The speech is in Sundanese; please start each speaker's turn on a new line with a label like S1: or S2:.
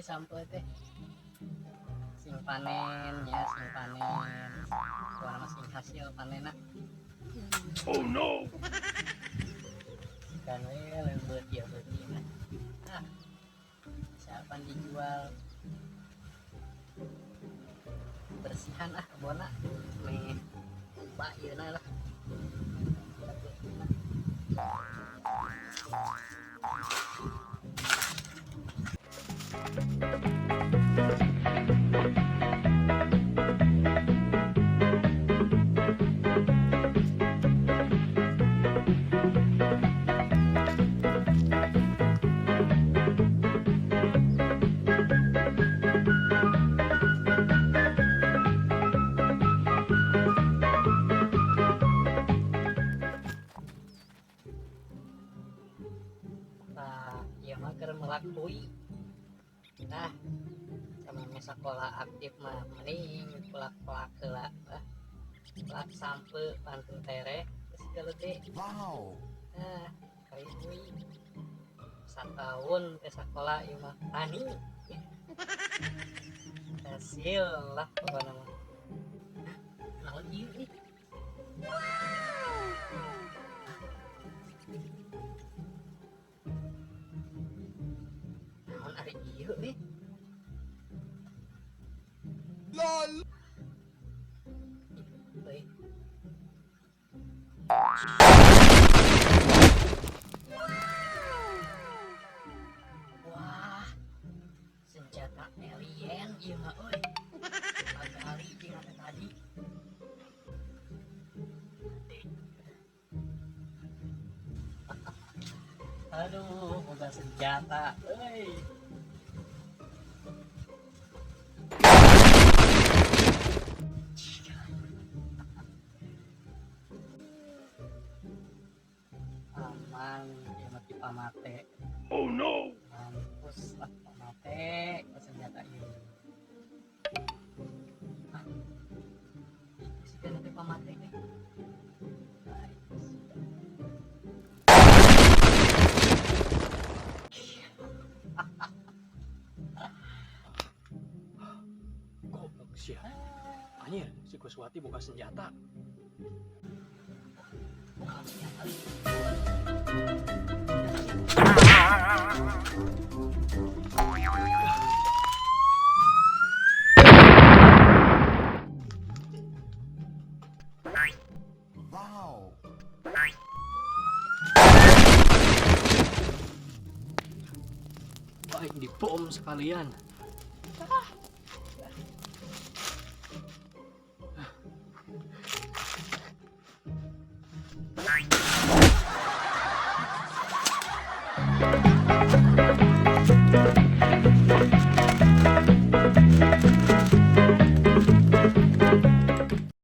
S1: Sampe teh sing panen ya, sing panen. Suara masing hasil panenna.
S2: Oh no!
S1: Kan we leubeut ieu beuti mah. Ah. Siapa dijual? Bersihan ah kebonna. Meh lupa ieu lah. Tah, ieu mah keur melak hui. Nah, sama sekolah aktif mah mending pelak-pelak heula lah. Pelak sampe pantun tereh geus gede.
S2: Wow!
S1: Nah, kali hui. Satahun teh sekolah ieu mah tani. Hasil lah pokokna mah. Naon ieu ih? Naon ari ieu ih?
S2: LOL!
S1: Euy. Wah, senjata alien ieu mah euy. Agali jeung anu tadi. Aduh, boga senjata euy. Aman, ieu mah ti pamate.
S2: Oh no!
S1: Mampus lah pamate ku senjata ieu. Ah, siga teh pamate teh. Ah, siga.
S3: Goblok sia. Anjir, si Kuswati buka senjata.
S1: Bukan senjata.
S2: Wow!
S3: Baik dibom sekalian.